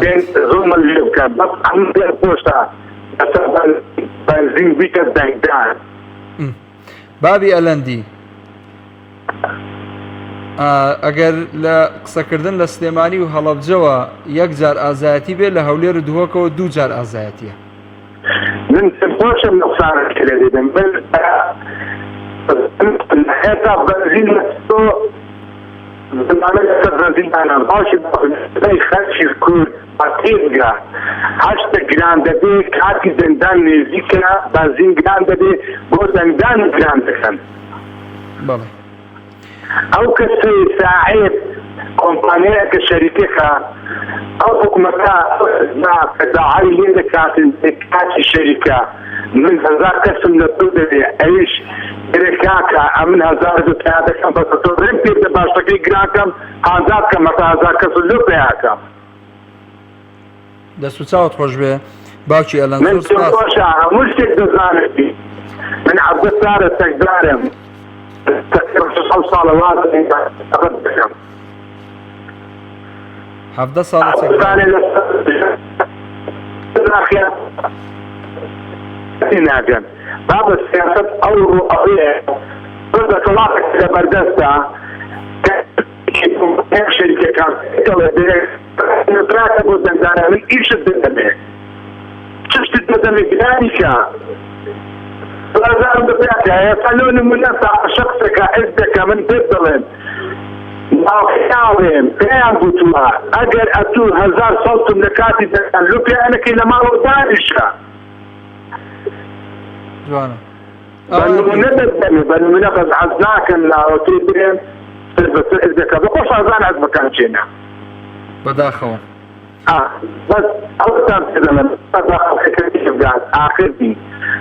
بێن زوڵمن لێ بکەن بەس ئەم پێ خۆشە لەسەر بەنزین بیتە دەنگدان.
بابی ئەلەندی ئەگەر لە قسەکردن لە سلێمانی و هەڵەبجەوە یەک جار ئازایەتی بێ لە هەولێر و دهۆکەوە دوو جار ئازایەتیە.
من پێم خۆشە نوقسانت لێ دەدەم من هێتا بەنزین لە تۆ زمانە لەسەر بەنزین دانا باوکی باوکی خەرکی کورد با تێبگا هەشتە گران دەبێ کاتی دەنگدان نێزیکە بەنزین گران دەبێ بۆ دەنگدان گران دەکەن.
بەڵێ.
ئەو کەسەی ساعێب کۆمپانیایەکە شەریکەکە ئەو حکومەتە ئەو حزبە کە داعای لێ دەکاتن کاتی شەریکە من هەزار کەسم لە تۆ دەوێ ئەویش دەرێ کاکە ئەمن هەزار بۆ پەیا دەکەم بەس تۆ ڕێم پێ بدە باشەکەی گران کەم ئازاد کەم هەتا هەزار کەست لۆ پەیا کەم.
دەست و چاوت خۆش بێ باوکی ئەلەند
من
زۆر
پێم
سوپاس.
خۆشە هەموو شتێک دەزانم من عەبدە سارە چەکدارم تەقریبا حەوت ساڵە واز لە دەکەم.
17 ساڵە چەکدارە.
ناگەن بابە سیاسەت ئەوڕۆ ئەوەیە دەسەڵاتێک لە بەردەستە کە شەریکەکان دەڵێ دەڵێ بۆ دەنگدانە من ئیشت دەدەمێ چ شتت دەدەمێ گرانی کە بازارم بپێکە ئێستا لۆ نمونە تاقە شەخسێکە حزبێکە من پێت دەڵێم ناڵێم پێیان گوتووە ئەگەر ئەتوو هەزار سەڵتم لە کاتی دەکەن لۆ پێیانەکەی لە ماڵەوە دانیشە
جوانە
بە نمونە دەدەمێ بە نمونە بەس حەز ناکەم ناوەکەی برێم سەر بەسەر حزبێکە بە خۆش ئازان حزبەکان چێنە
بەداخەوە
بەس ئەوەتان پێ دەڵێم با خەڵکەکە تێبگات ئاخر بی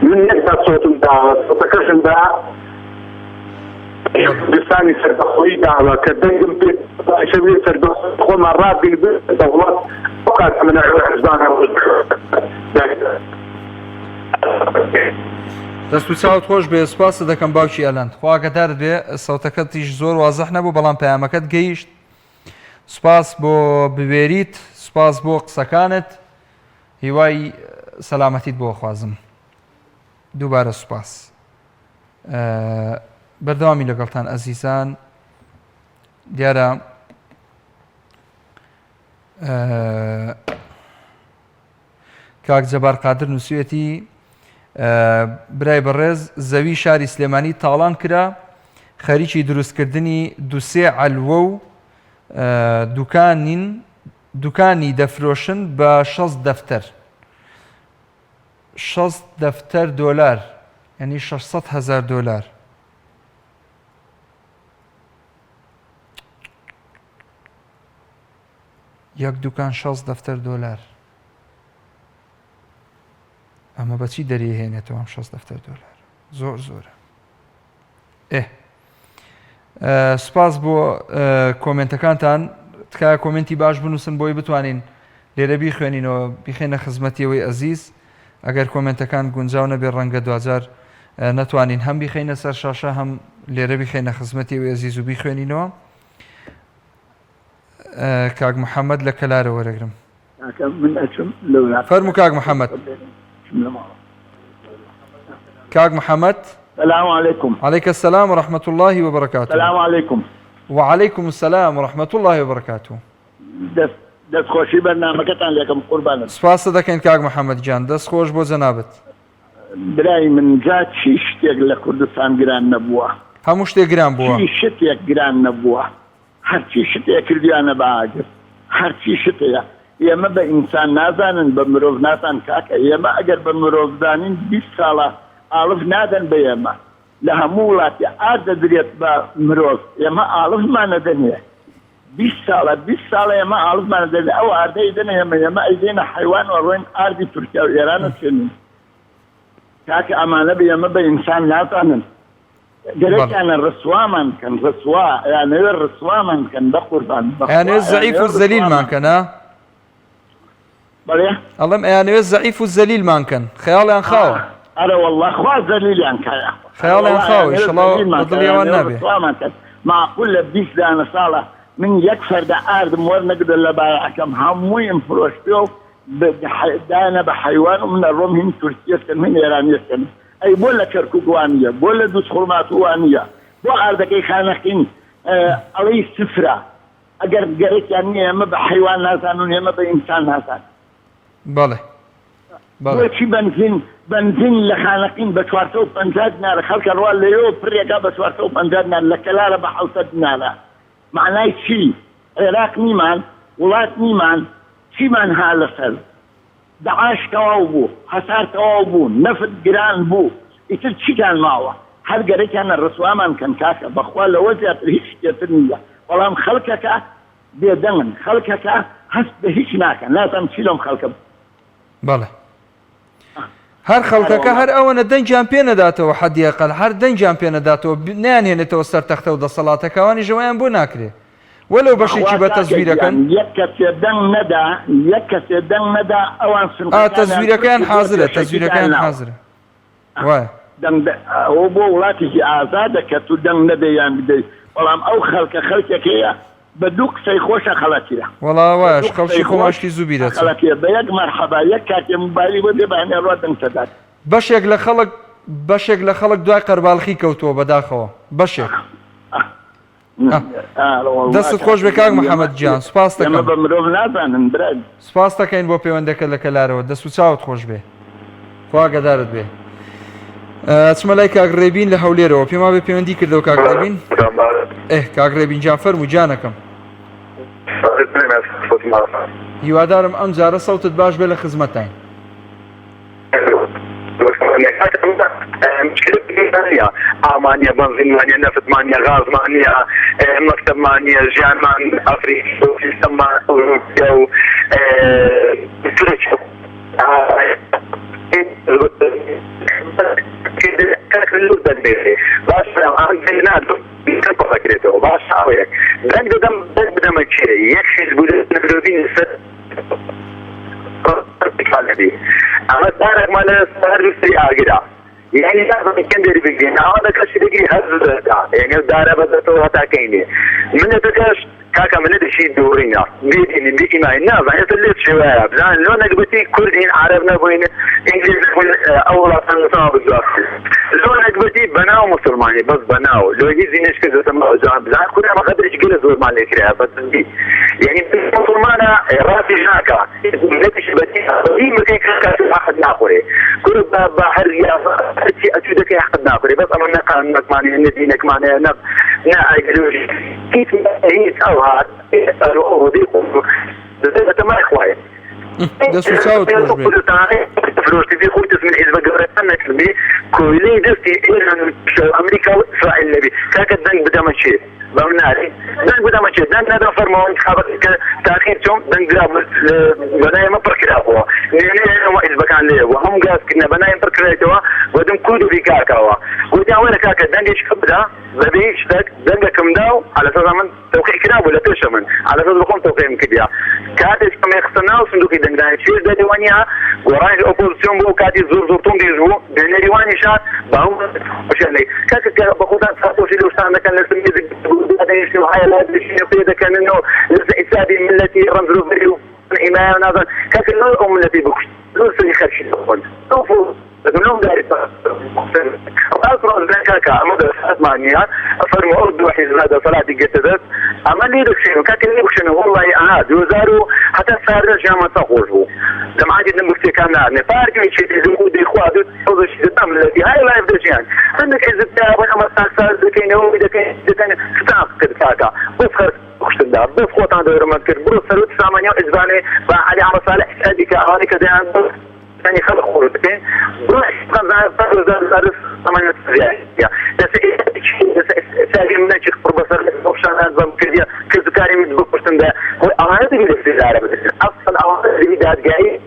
من یەک جار سەوتم داوە سەوتەکەشم بە کوردستانی سەربەخۆیی داوە کە دەنگم پێ شەوێ سەربەخۆی خۆمان ڕابین دەوڵەت ئەو کاتە من ئەو حزبانە
دەست و چاوت خۆش بێ سوپاست دەکەم باوکی ئەلەند خوا ئاگادارت بێ سەوتەکەتیش زۆر وازح نەبوو بەڵام پەیامەکەت گەیشت سوپاس بۆ بوێریت سوپاس بۆ قسەکانت هیوای سەلامەتیت بۆ خوازم دووبارە سوپاس بەردەوامی لەگەڵتان ئەزیزان دیارە کاک جەبار قادر نووسویەتی برای بەڕێز زەوی شاری سلێمانی تاڵان کرا خەریکی دروستکردنی دوسێ عەلوە و دوکانین دوکانی دەفرۆشن بە 6 دەفتەر 6 دەفتەر دۆلار یعنی 600 هزار دۆلار یەک دوکان 6 دەفتەر دۆلار. ئەمە بەچی دەریهێنێتەوە ئەم 6 دەفتەر دۆلار زۆر زۆرە ئێ سپاس بۆ کۆمنتەکانتان تکایە کۆمنتی باش بنووسن بۆی بتوانین لێرە بیخوێنینەوە بیخێنە خزمەتیەوەی ئەزیز ئەگەر کۆمنتەکان گونجاو نەبێ ڕەنگە دواجار نەتوانین هەم بیخینە سەر شاشە هەم لێرە بیخینە خزمەتیەوەی ئەزیز و بیخوێنینەوە کاک محەممەد لە کەلارە وەرەگرم
کاکە من ئەچم لەولا
فەرموو کاک محەممەد کاک محەممەد
سلام علیکم
علیک السلام و رحمة الله و برکاته
سلام علیکم
وعلیکم السلام و رحمة الله و برکاته
دەست دەست خۆشی بەرنامەکەتان لێکەم قوربانت
سپاست دەکەین کاک محەممەد گیان دەست خۆش بۆ جەنابت
برای من جا چی شتێک لە کوردستان گران نەبووە
هەموو شتێک گران بووە
چی شتێک گران نەبووە هەرچی شتێ کردویانە بە ئاگر هەرچی شتەیە ئێمە بە ئینسان نازانن بە مرۆڤ نازان کاکە ئێمە ئەگەر بە مرۆڤ زانین 20 ساڵە ئاڵف نادەن بە ئێمە لە هەموو وڵاتی ئارد دەدرێت بە مرۆڤ ئێمە ئاڵفمان نەدەنێ 20 ساڵە 20 ساڵە ئێمە ئاڵفمان نەدەنێ ئەو ئاردە ئەیدەنە ئێمە ئێمە ئەیدەینە حەیوان و ئەڕۆین ئاردی تورکیا و ئێران ئەچێنین کاکە ئەمانە بە ئێمە بە ئینسان نازانن گەرەکیانە ڕسوامان بکەن ڕسوا ئەیانەوێ ڕسوامان بکەن بەقوربان
ئەیانەوێت زەعیف و زەلیلمان کەن ها
بەڵێ
ئەڵێم ئەیانەوێت زەعیف و زەلیلمان کەن خەیاڵیان خاوە
ئەرە والله خوا زەلیلیان کایە
خەیاڵیان خاوە ئیشەڵا بە دڵی ئەوان نابێ
ڕسوامان کەن معقول لە 20 دانە ساڵە من یەک فەردە ئاردم وەرنەگرتووە لە بایعەکەم هەموویم فرۆشتووە و دایانە بە حەیوان و من ئەڕۆم هین تورکیە سەنم هین ئێرانیە سەنم ئەی بۆ لە کەرکوک وانیە بۆ لە دوزخورماتوو وانیە بۆ ئاردەکەی خانەقین ئەڵێی سفرە ئەگەر گەرەکیان نیە ئێمە بە حەیوان نازانن ئێمە بە ئینسان نازانن.
بەڵێ بەڵێ.
بۆچی بەنزین بەنزین لە خانەقین بە 450 دینارە خەڵک ئەڕوا لەوێوە پڕیەکا بە 450 دینار لە کەلارە بە 700 دینارە مەعنای چی عێراق نیمان وڵات نیمان چیمان ها لەسەر دەعاش تەواو بوو حەسار تەواو بوو نەفت گران بوو ئیتر چیتان ماوە هەر گەرەکیانە ڕسوامان کەن کاکە بەخوا لەوە زیاتر هیچ شتێتر نیە بەڵام خەڵکەکە بێدەنگن خەڵکەکە هەست بە هیچ ناکەن نازانم چی لەم خەڵکە
بەڵێ هەر خەڵکەکە هەر ئەوەنە دەنگیان پێ نەداتەوە حەدی ئەقەل هەر دەنگیان پێ نەداتەوە نەیانهێنێتەوە سەر تەختە و دەسەڵاتەکە ئەوانیش ئەوەیان بۆ ناکرێ وەلەو بەشێکی
بەخوا
بە
کاکە
تەزویرەکەن.
گیان یەک کەسێ دەنگ نەدا یەک کەسێ دەنگ نەدا ئەوان
ئا
سندوقەکانیان پڕ
تەزویرەکەیان
کردووە
حازرە
پێشەکیتان
تەزویرەکەیان
ناوە.
حازرە وایە.
دەنگ دە ئەوە بۆ وڵاتێکی ئازادە کە تو دەنگ نەدەی یان بدەی بەڵام ئەو خەڵکە خەڵکێک هەیە بە دوو قسەی خۆش ئەخەڵەتێ.
وەڵا
بە
وایە
دوو
خەڵکی
قسەی
خۆمان
خۆش
شتی زوو بیرەچێ.
ئەخەڵەتێ بە یەک مەرحەبا یەک کارتێ موبایلی بۆ دێ بە هەنێ ڕوا دەنگ تەدات.
بەشێک لە خەڵک بەشێک لە خەڵک دوای قەرباڵخی کەوتووە بەداخەوە بەشێک. دەستت خۆش بێ کاک محەممەد گیان سوپاست
ئێمە
دەکەم.
بە مرۆڤ نازانن برا.
سوپاست دەکەین بۆ پەیوەندەکە لە کەلارەوە دەست و چاوت خۆش بێ خوا ئاگادارت بێ ئەچمە لای کاک ڕێبین لە هەولێرەوە پێم وابێ پەیوەندی کردەوە کاک ڕێبین ئێ کاک ڕێبین گیان فەرموو گیانەکەم هیوادارم ئەم جارە سەوتت باش بێ لە خزمەتتاین.
ئامان نیە بەنزینمان نیە نەفتمان نیە غازمان نیە مەکتەبمان نیە ژیانمان ئەفریقی و سیستەممان ئەوروپیە و تورکیا باش دەکرێتەوە باش ئەوەیەک دەنگ دەدەم دەنگ بدەمە کێ یەک حیزب و مرۆڤی لەسەر ئەمە دارێکمان لە هەردوو سەری ئاگرە یعنی نازانم کەم دێری بگرین ئاوا دەکەشی دەگری هەر زەدا یعنی ئەو دارە بەدەستەوە هەتا کەینێ منەتەکەش کاکە منەتێکی دوڕینە بێدینی بێ ئیمانی نازانم ئێستا لێ شێوایە بزان لۆ نەگبەتی کوردین عەرەب نەبووین ئینگلیز نەبووین ئەو وڵاتان لەسەما بزوات لۆ نەگبەتی بەناو مسلمانی بەس بەناو لۆ هیچ دینێش کردێتە جان بزان کورە ئەمە غەدرێکی گەلە زۆرمان لێ کرایە بەس یعنی مسلمانە ڕاستیش ناکا ملەتیش بەدی مەکەی کاکە حەقت ناخورێ کورە بە بە هەر یاسا هەرچی ئەچوو دەکەی حەقت ناخورێ بەس ئەمە نە قانونەکمان هەیە نە دینەکمان هەیە نە نە ئایدۆلۆژی هیچ هیچ ئەو هات ئەو ڕۆدەی خۆ بەتەمای خوایە.
دەست و چاوت خۆش بێ.
فرۆشتبی خۆی دەست من حیزبە گەورەکان نەکردبی کۆیلەی دەستی ئێران و ئەمریکا و ئیسرائیل نەبی کاکە دەنگ بدەمە کێ بەم ناری دەنگ بدەمە کێ دەنگ نەدەم فەرمەوە انتخابەکە تاخیر چۆن دەنگ درا بەنای ئێمە پڕ کرابووە نوێنەری هەموو حیزبەکان لێ بوو هەموو گاز کردنە بەنای پڕ کرایتەوە گوتم کو دەبی کاکەوە گوتیان وەرە کاکە دەنگێک بدە بەبێ هیچ شتێک دەنگەکم دا و عەلەساس من تەوقیع کرابوو لە پێشە من عەلەساس بەخۆم تەوقیعم کردیا کاتێک کە من خستە ناو سندوقی دەنگدانی چێژ دەری وانیە گۆڕانیش ئۆپۆزسیۆن بوو کاتی زۆر زۆر توندیش بوو نوێنەری وانیشە بە هەموو خۆشیان لێ کاکە کە بە خۆتان ساپۆشی لەو شتان دەکەن لەسەر مێزی دادەنیشن و هایا لادەنیشن و پێ دەکەنن و لەسەر حیسابی ملەتی ڕەنجرۆڤەری و حیمایە و نازان کاکە لۆ ئەو ملەتی بکوشت لۆ سەری خەرکی دەخۆن لۆ لۆم داری ڕاست ڕاست بێ کاکە ئەمە دەسەڵاتمان نییە فەرموو ئەو دوو حیزبە دەسەڵاتی گرتە دەست ئەمە لێ دەکشێنەوە کاکە لێ بکشێنەوە وەڵڵاهی ئەها 2000 و هەتا ساردە ژیانمان چەند خۆش بوو جەماعەتی دەم گفتێکان نانێ پارتی و یەکێتی زوو دەیخوارد و تۆزێکی دەدا ملەتی های لایف دەژیان هەندێک حیزب پێیان ئەمە چاکساز دەکەینەوە دەکەین دەکەن ستاف کرد کاکە بەس خەرج کوشتندا بەس خۆتان دەورەمەند کرد بڕۆ سەروت سامانی و حیزبانێ با عەلی عەمە سالح حسابی کە ئەوانەی کە دەیان ینی خەڵک خۆش بکەین دادگایی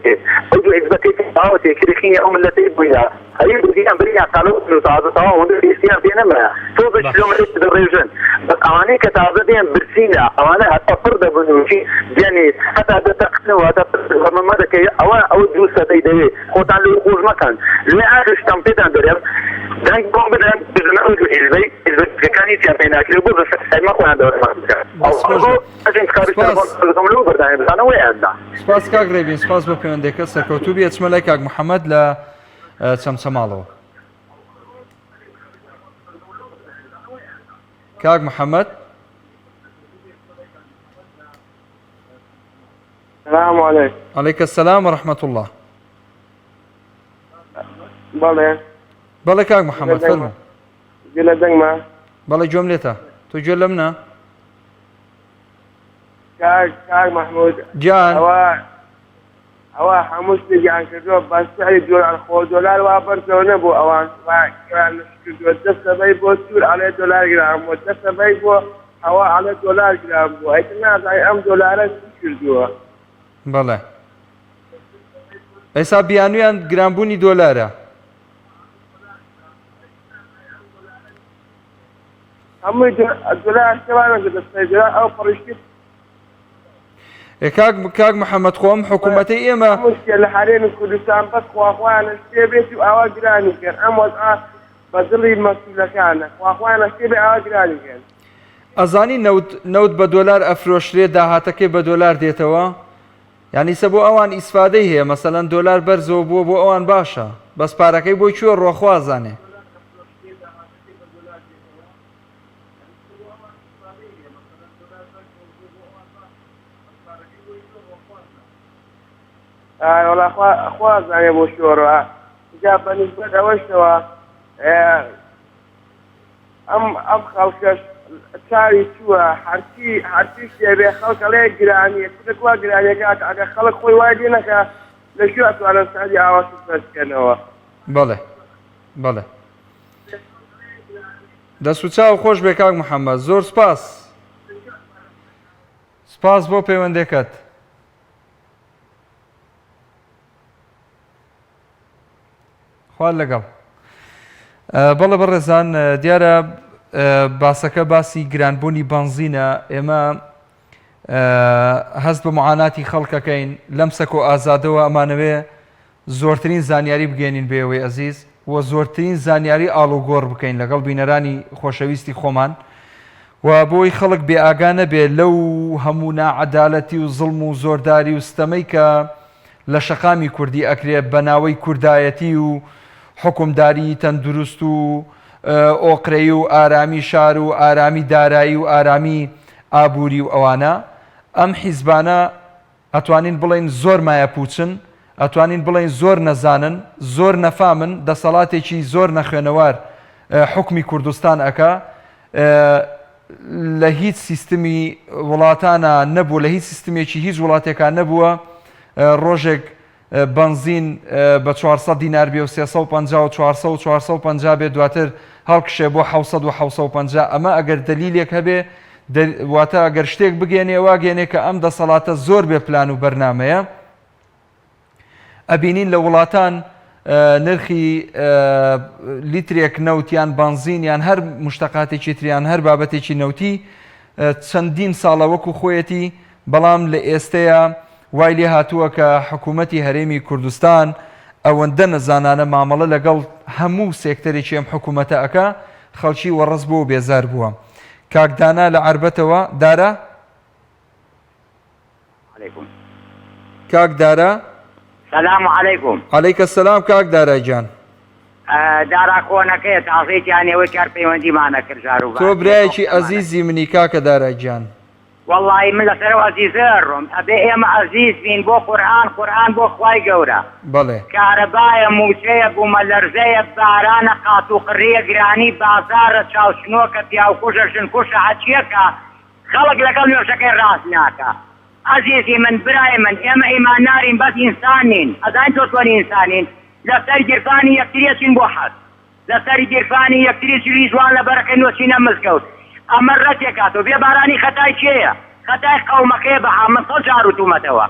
ئەو دوو حیزبەکەی تەواوەتێ کرخینی ئەو ملەتەی بوویە ئەی بردیان بریان تالە و تازە تەواو هەندێک پێویستیان پێ نەمایە تۆزە کیلۆمەتر دەڕێژن بەس ئەوانەی کە تازە دێن برسینە ئەوانە هەتا پڕ دەبن و چی دێنی هەتا دەتەقنەوە هەتا مەمە دەکەی ئەوە ئەوە دوو سەدەی دەوێ خۆتان لێ خۆش مەکەن لێ ئاخر شتم پێتان دەرێم دەنگ بۆم بدەن بژنە ئەو دوو حیزبەی حیزبەکانی تیان پێ ناکرێ بۆ بەسەر حیزبە خۆیان دەوڵەمەند بکەن
سپاس کاک ڕێبین سپاس بۆ پەیوەندەکە سەرکەوتوو بی ئەچمە لای کاک محەممەد لە چەمچەماڵەوە کاک محەممەد
سلام علیکم
علیک السلام ورحمة الله
بەڵێ
بەڵێ کاک محەممەد فەرموو
گوێ لە دەنگمە؟
بەڵێ گوێم لێتە تۆ گوێ لەم نا؟
کاک کاک مەحمود
گیان
ئەوە ئەوە هەموو شتێکیان کردووە بە سعری دۆلار خۆ دۆلار وا بەرزەوە نەبوو ئەوان وا گران کردووە دەستەبەی بۆ سوور ئەڵێ دۆلار گران بووە دەستەبەی بۆ هەوا ئەڵێ دۆلار گران بووە ئیتر نازانی ئەم دۆلارە چی کردووە
بەڵێ ئێسا بیانویان گرانبوونی دۆلارە
هەمووی دۆلار شێوانە دەستەی دۆلار ئەو پەڕیشتی
کاک کاک محەممەد خۆم حکوومەتەی ئێمە
مشکە لە هەرێمی کوردستان بەس خواخوایانە شتێ بێت و ئاوا گرانی کەن ئەم وەزعە بە دڵی مەسولەکانە خواخوایانە شتێ بێ ئاوا گرانی کەن.
ئەزانی نەوت نەوت بە دۆلار ئەفرۆشرێ داهاتەکەی بە دۆلار دێتەوە یانی سە بۆ ئەوان ئیسفادەی هەیە مەسەلەن دۆلار بەرزەوە بووە بۆ ئەوان باشە بەس پارەکەی بۆ کوێ ڕۆ خوا زانێ.
ئای وەڵا خوا خوا زانێ بۆ کوێ ڕۆ جا بە نیسبەت ئەوەشەوە ئەم ئەم خەڵکەش چاوی چووە هەرچی هەرچی شتێ بێ خەڵک ئەڵێ گرانیە کورە کوا گرانیە کاکە ئەگەر خەڵک خۆی وای لێ نەکا لە کوێ ئەتوانن سعری ئاوا شت بەرز کەنەوە.
بەڵێ بەڵێ دەست و چاو خۆش بێ کاک محەممەد زۆر سپاس سپاس بۆ پەیوەندەکەت. خوات لەگەڵ. بەڵێ بەڕێزان دیارە باسەکە باسی گرانبوونی بەنزینە ئێمە هەست بە معاناتی خەڵکەکەین لەم سەکۆ ئازادەوە ئەمانەوێ زۆرترین زانیاری بگەێنین بێەوەی ئەزیز و زۆرترین زانیاری ئاڵوگۆڕ بکەین لەگەڵ بینەرانی خۆشەویستی خۆمان و بۆی خەڵک بێ ئاگا نەبێ لەو هەموو ناعەدالەتی و زڵم و زۆرداری و ستەمەی کە لە شەقامی کوردی ئەکرێ بە ناوەی کوردایەتی و حوکمداریی تەندروست و ئۆقرەیی و ئارامی شار و ئارامی دارایی و ئارامی ئابووری و ئەوانە ئەم حیزبانە ئەتوانین بڵێین زۆر مایەپووچن، ئەتوانین بڵێین زۆر نەزانن، زۆر نەفامن، دەسەڵاتێکی زۆر نەخوێنەوار حوکمی کوردستان ئەکا، لە هیچ سیستمی وڵاتانا نەبووە، لە هیچ سیستمێکی هیچ وڵاتێکا نەبووە. ڕۆژێک بەنزین بە 400 دینار بێ و 350 و 400 و 450 بێ دواتر هەڵکشێ بۆ 600 و 650 ئەمە ئەگەر دەلیلێک هەبێ واتە ئەگەر شتێک بگەێنێ واگەێنێ کە ئەم دەسەڵاتە زۆر بێ پلان و بەرنمەیە ئەبینین لە وڵاتان نرخی لیترێک نەوت یان بەنزین یان هەر مشتەقاتێکی تریان هەر بابەتێکی نەوتی چەندین ساڵە وەکو خۆیەتی بەڵام لە ئێستەیە وای لێ هاتووە کە حکوومەتی هەرێمی کوردستان ئەوەندە نەزانانە مامەڵە لەگەڵ هەموو سێکتەرێکی ئەم حکوومەتە ئەکا خەڵکی وەڕەز بووە و بێزار بووە. کاک دانا لە عەربەتەوە، دارا؟
علیکم.
کاک دارا.
سلام علیکم.
علیک سلام کاک دارا گیان.
دارا کۆنەکەیە تازەی تیا نیە وەی کار پەیوەندیمان ئەکرد جارو بار.
تۆ برایەکی ئەزیزی منی کاکە دارا گیان.
وەڵایی من لەسەرەو ئەزیزە ئەڕۆم ئەبێ ئێمە ئەزیز بین بۆ قورئان قورئان بۆ خوای گەورە
بەڵێ.
کارەبایە موچەیە بومەلەرزەیە بارانە قاتوقڕیە گرانی بازاڕە چاوچنۆکە پیاوکوژە ژنکوژە هەرچیەکە خەڵک لەگەڵ نوێژەکەی ڕاست ناکا ئەزیزی من برای من ئێمە ئیماندارین بەس ئینسان نین ئەزانی تۆ چۆن ئینسانین لەسەر گیرفانی یەکتری ئەچین بۆ حەج لەسەر گیرفانی یەکتری جلی جوان لەبەرەکەین و ئەچینە مزگەوت ئەمە ڕەتێکاتەوە بێ بارانی خەتای کێیە خەتای قەومەکەیە بەها من سەد جار وتومەتەوە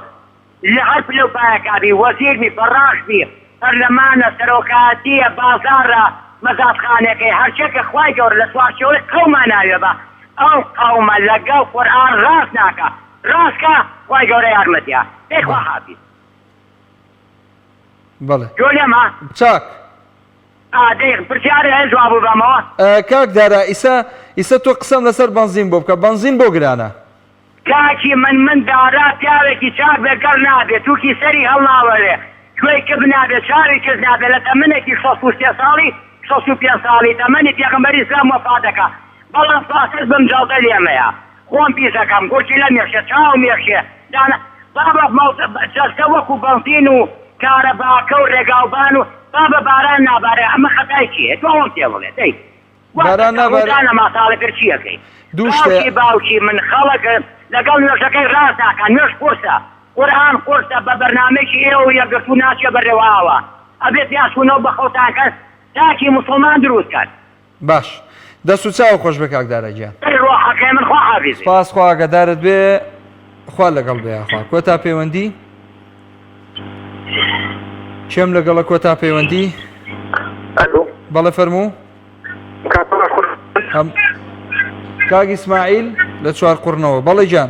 لە هەر پلە و پایەکا بی، وەزیر بی، فەڕاش بی، پەرلەمانە، سەرۆکایەتییە، بازاڕە، مەزادخانەکەی، هەرچێ کە خوای گەورە لە چوارچێوەی قەوما ناوێ بە، ئەو قەومە لە گەڵ قورئان ڕاست ناکا، ڕاست کا، خوای گەورە یارمەتیا. دەی خوا حافیز.
بەڵێ.
گوێ لێمە؟
چاک.
ئا دەی پرسیارێ هەیە جواب ببەمەوە؟
کاک دارا ئیسە ئیسە تۆ قسەم لەسەر بەنزین بۆ بکە بەنزین بۆ گرانە؟
کاکی من من دارا پیاوێکی چاک بێ گەڕ نابێ توکی سەری هەڵناوەرێ کوێی کپ نابێ چاوی کز نابێ لە تەمنێکی 63 ساڵی 65 ساڵی تەمەنی پێغەمبەری ئیسلام وەفات دەکا بەڵام فاسق بم جەڵدە لێمەیە خۆم پیس ئەکەم گورچیلەم یەکشێ چاوم یەکشێ دانا بابە جەستە وەکو بەنزین و کارەباکە و ڕێگاوبان و بابە باران نابارێ ئەمە خەتای کێیە تۆ ئەوەم پێ بڵێ دەی
باران نابارێ.
ڕوودانە ما ساڵە تر چی ئەکەی.
دوو شتە.
باوکی باوکی من خەڵک لەگەڵ نوێژەکەی ڕاست ناکا نوێژ قورسە قورئان قورسە بە بەرنامەیەکی ئێوە و یەکگرتوو ناچێ بەرێوە ئاوا ئەبێ پیاچوونەوە بە خەوتان کەن تاکی موسڵمان دروست کەن.
باش دەست و چاو خۆش بێ کاک دارا گیان.
ئەی ڕۆحەکەی من خوا حافیزی.
سپاس خوا ئاگادارت بێ خوا لەگەڵ بێ یاخوا کۆتا پەیوەندی کێم لەگەڵە کۆتا پەیوەندی
ئەلۆ
بەڵێ فەرموو کاک ئیسماعیل لە چوار قوڕنەوە بەڵێ گیان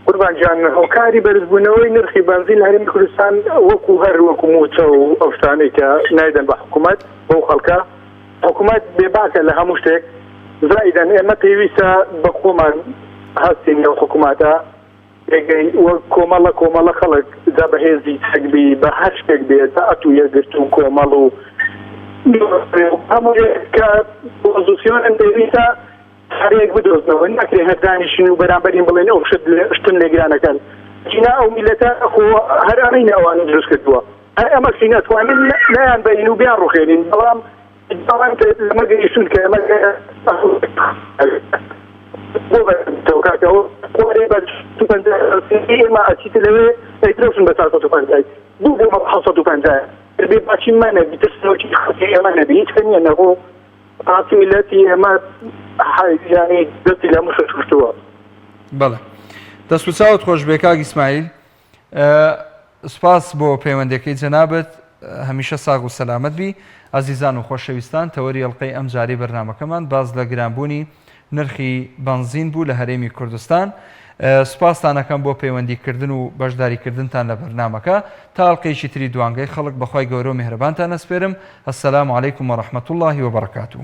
قوربان گیان هۆکاری بەرزبوونەوەی نرخی بەنزین لە هەرێمی کوردستان وەکو هەر وەکو مووچە و ئەو شتانەی کە نایدەن بە حکوومەت بەو خەڵکە حکوومەت بێباکە لە هەموو شتێک زائیدەن ئێمە پێویستە بە خۆمان هەستین لەو حکوومەتە پێگەی وەک کۆمەڵە کۆمەڵە خەڵک جا بە هێزی چەک بی بە هەر شتێک بێ جا ئەتوو یەکگرتوو کۆمەڵ و هەموو کە ئۆپۆزیسیۆنن پێویستە چارەیەک بدۆزنەوە ناکرێ هەر دانیشن و بەرامبەرین بڵێن ئەو شت شتن لێگرانەکەن چینا ئەو میلەتە خۆ هەر ئەمەی ئەوان دروست کردووە هەر ئەمە چینا توانین لایان بەین و بیان ڕوخێنین بەڵام ئەوان لەمە گەیشتون کە ئەمە بۆ بەرەوە کاکە ئەوە خوارێ بە 250 ئێمە ئەچیتە لەوێ ئەیفرۆشن بە 450 دوو بۆ 750 بێ باچی مە نەبی ترسنۆکی خەڵکی ئێمە نەبی هیچ کە نییە نەخۆ ڕاستی میللەتی ئێمە یانی دەستی لە هەموو شت شوشتووە.
بەڵێ دەست و چاوت خۆش بێ کاک ئیسماعیل سوپاس بۆ پەیوەندەکەی جەنابت هەمیشە ساغ و سەلامەت بی ئازیزان و خۆشەویستان تەوەری ئەڵقەی ئەم جارەی بەرنامەکەمان باس لە گرانبوونی نرخی بەنزین بوو لە هەرێمی کوردستان سوپاستان ئەکەم بۆ پەیوەندی کردن و بەشداری کردنتان لە بەرنامەکە تا ئەڵقەیەکی تری دوانگەی خەڵک بەخوای گەورە و میهرەبانتان ئەسپێرم السلام علیکم و رحمە اللە و بەرەکاته.